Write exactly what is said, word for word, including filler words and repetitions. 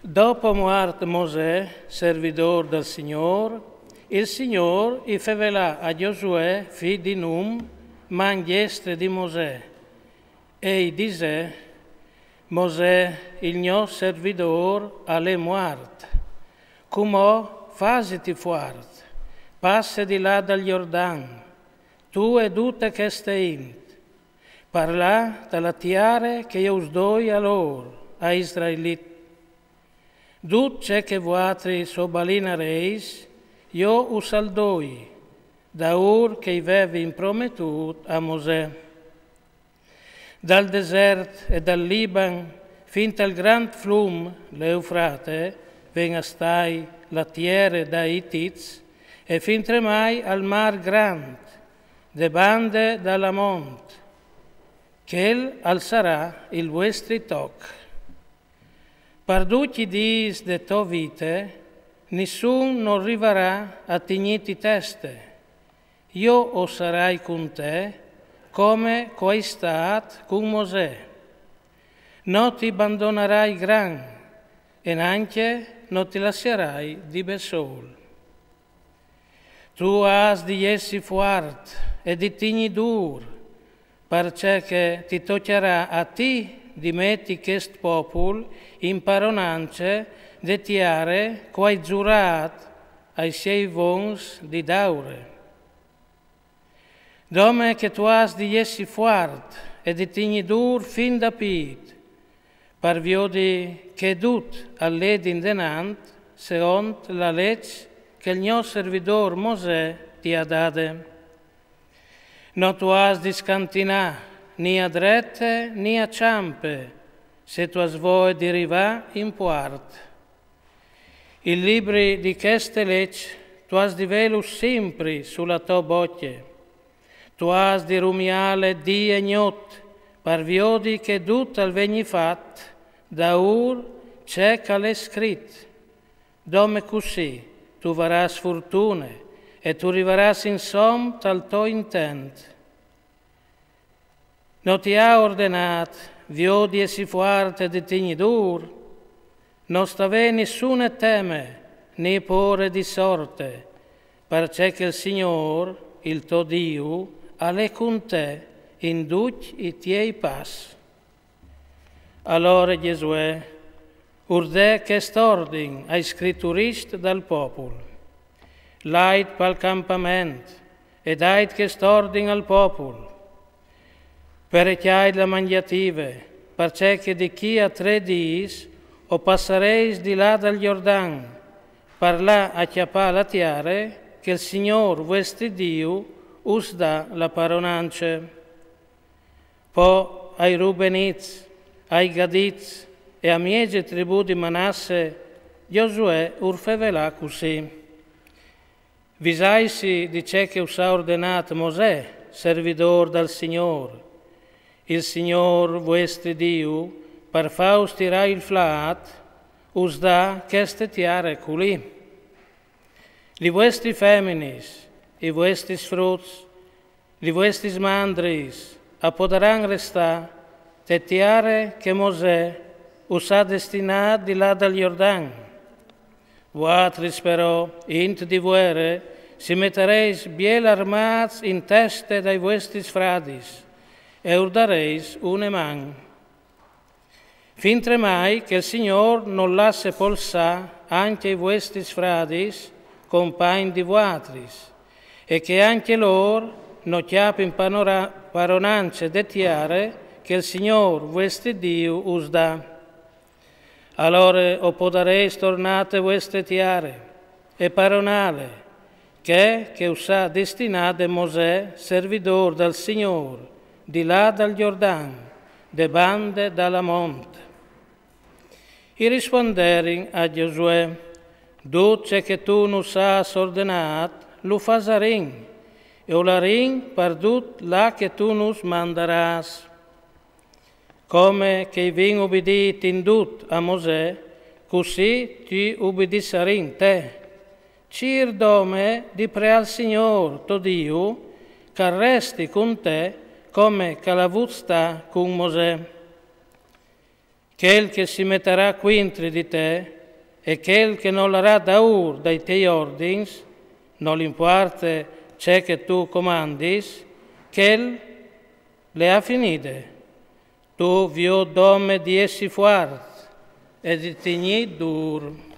Dopo muart Mosè, servidôr dal Signôr, il Signôr i fevelà a Giosuè, fi di Nun, man diestre di Mosè, e i disè: Mosè, il gno servidôr, al è muart. Cumò fasiti fuart, passe di là dal Jordan, tu e dute cheste int, par lâ ta la tiare che jo us doi a lôr, a Israelit. Dut ce che vuatris obalinareis, jo us al doi, daûr che i vevi imprometût a Mosè. Dal desert e dal Liban fin tal grant flum, l'Eufrate, ven a stâi la tiere dai Itits, e fintremai al mâr grant, de bande dal Amont. Chel al sarà il vuestri toc. Par ducj i dîs de tô vite, nissun nol rivarà a tignîti teste. Jo o sarai cun te, come che o ai stât cun Mosè. No ti bandonarai gran, e nancje no ti lassarai di bessôl. Tu âs di jessi fuart e di tignî dûr, parcè che ti tocjarà a ti di meti chest popul in paronance de tiare che o ai zurât ai siei vons di dâure. Dome che tu âs di jessi fuart e di tignî dûr fin da pît, par viodi che dut al ledi indenant segont la leç che il gno servidôr Mosè ti à dade. No tu âs di scantinâ ni a drete ni a çampe, se tu âs voie di rivâ in puart. Il libri di cheste leç tu âs di vêlu simpri su la tô bocje. Tu âs di rumiâle dì e gnot, par viodi che dut al vegni fat daûr ce che al è scrit. Dome cussì tu varâs furtune e tu rivarâs insom tal to intent. No ti à ordenât: viodi e si fuart e di tignî dûr? No sta vê nissune teme, ni pôre di sorte, parcè che il Signôr, il to Diu, al è cun te in ducj i tiei pas. Alore Gjesuè ur dè chest ordin ai scriturist dal popul: Lait pal campament e dait chest ordin al popul: Perecjait la mangjative, parcè che di chi a trê dîs o passareis di là dal Jordan, par lâ a cjapâ la tiare che il Signôr vuestri Diu us dà la paronance. Po ai rubenits, ai gadits e a mieze tribù di Manasse, Giosuè ur fevelà cussì: Visaitsi di ce che us à ordenât Mosè, servidôr dal Signôr. Il Signôr vuestri Diu, par fâus tirâ il flaat, us dà cheste tiare culì. Li vuestris feminis, i vuestris fruts, li vuestris mandris a podaran restâ te tiare che Mosè us à destinât di là dal Jordan. Vuatris però, int di vuere, si metareis biel armâts in teste dai vuestris fradis e ur dareis une man. Fintremai che il Signôr nol lasse polsâ ancje i vuestris fradis compagn di vuatris, e che ancje lôr no cjapin panora-, paronance de tiare che il Signôr vuestri Diu us dà. Alore o podareis tornâ te vuestre tiare e paronâle, chê che us à destinade Mosè, servidôr dal Signôr, di là dal Jordan, de bande dal Amont. I rispuanderin a Giosuè: Dut ce che tu nus âs ordenât, lu fasarìn, e o larìn par dut là che tu nus mandarâs. Come che i vin ubidît in dut a Mosè, cussì ti ubidissarìn te. Cîr dome di preâ il Signôr, to Diu, che al resti cun te, come che al à vût stâ cun Mosè. Chel che si mettarà cuintri di te e chel che no larà daûr dai tiei ordins, nol impuarte ce che tu comandis, chel le à finide. Tu viôt dome di essi fuart e di tignît dûr.